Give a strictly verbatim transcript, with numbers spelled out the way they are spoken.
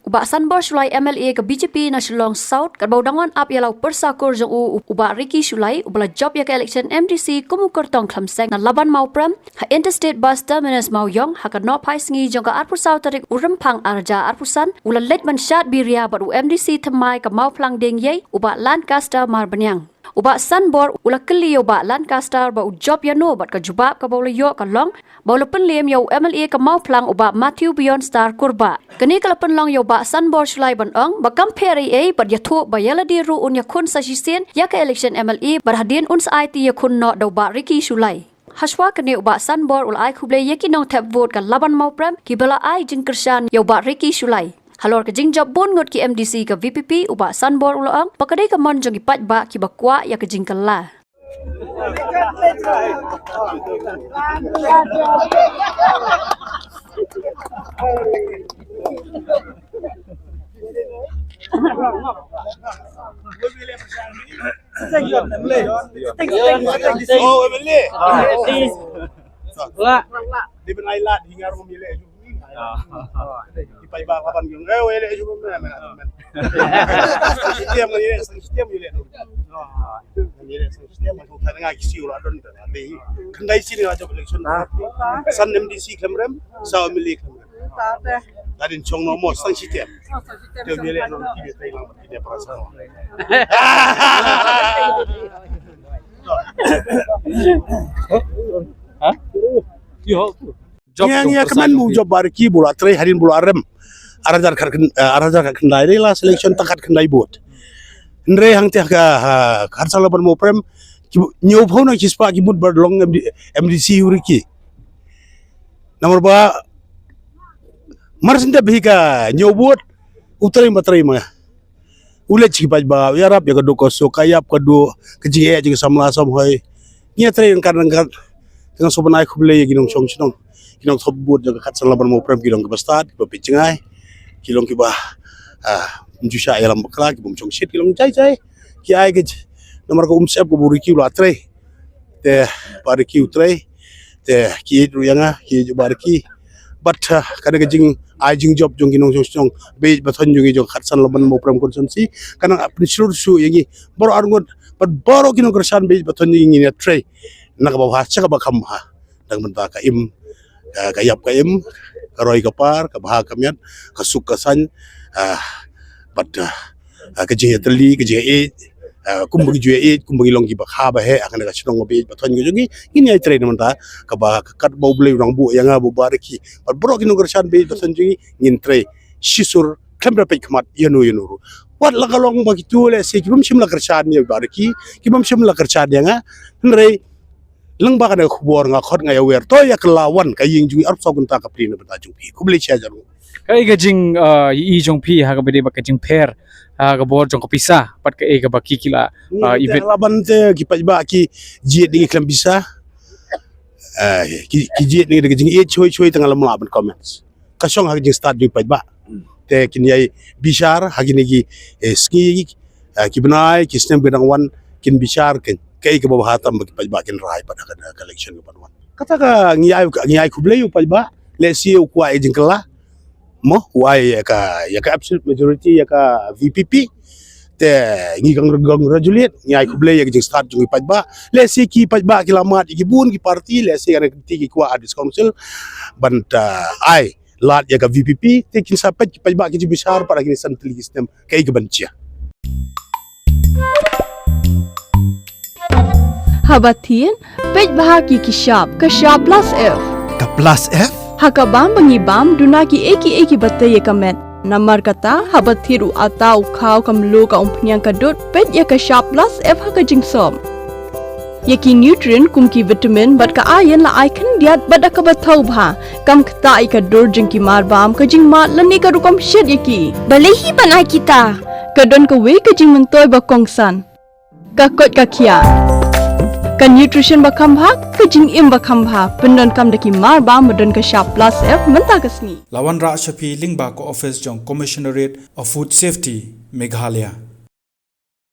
U Bah Sanbor Shullai, M L A ka B J P na Shillong South, katba u dang wan ap ïa la u pyrsa kur jong u, u Bah Ricky Shullai, uba la jop ïa ka election M D C kum u kyrtong khlem seng na Laban Mawprem, ha Interstate Bus Terminus Mawiong, ha ka nohphai sngi jong ka arphew saw tarik u Rymphang arhajar arphew san, u la leit ban shad biria bad u M D C thymmai ka Mawphlang Diengiei, u Bah Lancaster Marbaniang. U Bah Sanbor u la kylli ïa u Bah Lancaster ba u jop ïano bad ka jubab kaba u la ïoh ka long ba u la pynlem ïa u M L A ka Mawphlang, u Bah Matthew Beyondstar Kurbah. Kane ka la pynlong ïa u Bah Sanbor Shullai ban ong ba kam pher ei ei bad ïathuh ba ïa lade ruh un ïakhun sa shisien ïa ka election M L A bad hadien un sa aiti ïakhun noh da u Bah Ricky Shullai. Hashwa kane u Bah Sanbor u la ai khublei ïa ki nongthep vote ka Laban Mawprem kiba la ai jingkyrshan ïa u Bah Ricky Shullai. Halor ka jingjop bun ngut ki M D C ka V P P, u Bah Sanbor u la ong ba ka dei ka mon jong ki paidbah kiba kwah ïa ka jingkylla. San M D C khlem rem, sa M L A khlem rem. Hadien shong no mo sang shi tiam. Te ïa leh no ki be tai lang ki de pra sa. Ha? Yo. Ngi ngi kmen mu jop Bah Ricky, bu la trei hadien bu la rem. Arhajar khat khyndai, eh, arhajar khat khyndai dei la selection tang khat khyndai vote. Hynrei hangtei ha ka, ha, khatsan Laban Mawprem, ki, hynñiewphew na shispah ki vote ba long M D, M D C u Ricky. Namar ba mar shen dep hi ka hynñiew vote, u trei ma trei ma. U leit sha ki paidbah, u ïarap ïa ka duk ka suk, ka ïap ka duh, ka jingeh jong ki samla samhoi. Ngi ïatrei ryngkat ryngkat. Te nga sngewbha ban ai khublei ïa ki nongshong shnong, ki nongthep vote jong ka khatsan Laban Mawprem, ki long kiba stad, kiba peit jngai, ki long kiba, ah, ym ju shah ïalam bakla, ki bym shong shit, ki long jai jai. Ki ai ka j-, namar ka umsyep kaba u Ricky u la trei. Te Bah Ricky u trei. Te ki ïeit ruh ïa nga, ki ïeit Bah Ricky. Bad, ah, kane ka jingai jingjop jong ki nongshong shnong ba ïeit ba thoiñ jong ngi jong khatsan Laban Mawprem constituency, ka nang pynshlur shuh ïa ngi baroh arngut bad baroh ki nongkyrshan ba ïeit ba thoiñ jong ngi, ngin ïatrei na kaba bha sha kaba kham bha. Dang mynta ka im, ka, ka ïap ka im, ka roi ka par, ka bha ka miat, ka suk ka saiñ, ah, bad, ah, ah, ka jingïatylli, ka jingïaieit, ah, kumba ngi ju ïaieit, kumba ngi long kiba kha ba heh ha kane ka shnong ba ïeit ba thoiñ ka jong ngi, ngin ïai trei na mynta kaba, ka katba U Blei u nang buh ïa nga bad u Bah Ricky bad baroh ki nongkyrshan ba ïeit ba thoiñ jong ngi, ngin trei shisur khlem da peit khmat ïano ïano ruh. Wat la ka long ba kito lehse ki bym shym la kyrshan ïa u Bah Ricky, ki bym shym la kyrshan ïa nga, hynrei lyngba kane ka khubor nga khot nga ïawer, to ïa kylla wan ka ïing jong ngi arphew saw kynta ka plie na bynta jong phi. Khublei shibun. Kaei ka jing, uh, ïohi jong phi ha kaba ïadei bad ka jingpher, uh, ka bor jong ka pisa bad kaei kaba ki, ki la, uh, ibit? Te Laban te ki paidbah ki jied ïa ngi khlem pisa. Uh, ki, ki jied ïa ngi da ka jingïeit shwai shwai, te nga lym lah ban comment. Ka shong ha ka jingstad jong ki paidbah. Te kin ïai bishar ha kine ki, eh, sngi, eh, ki bnai, ki snem ki dang wan, kin bishar kin kaei kaba bha tam ba ki paidbah kin rai bad ha ka, ka election ka ban wan. Kata ka ngi ai, ngi ai khublei ïa u paidbah, lehse u kwah ïa ka jingkylla. Mo, u ai ïa ka, ïa ka absolute majority ïa ka V P P. Te ngi kong, congratulate, ngi ai khublei ïa ka jingstad jong ki paidbah. Lehse ki paidbah ki la mad ïa ki bun ki party, lehse kane ka party ki kwah ha District Council ban, uh, ai lad ïa ka V P P, te kin sa peit ki paidbah ki ju bishar pat ha kine san tylli ki snem kaei kaban jia. Haba thied, peit bha ki, ki shap, ka shap plus F. Ka plus F? Ha ka bam ba ngi bam, duna kiei kiei kiba tei ïa ka met. Namar kata, haba thied u atta, u khaw, ka mluh, ka umphniang, ka dud, peit ïa ka shap plus F ha ka jingsop. Ïa ki nutrient kum ki vitamin bad ka iron la ai khyndiat bad da kaba thaw bha. Kam ktah ïa ka dur jong ki marbam, ka jingmad lane ka rukom shet ïa ki. Balei hi ban ai kita? Ka don kawei ka jingmyntoi ba kongsan. Ka koit ka khiah. Ka nutrition ba kham bha, ka jingim ba kham bha. Pyndonkam da ki marbam ba don ka shap plus F mynta ka sngi. La wanrah sha phi lyngba ka office jong Commissionerate of Food Safety, Meghalaya.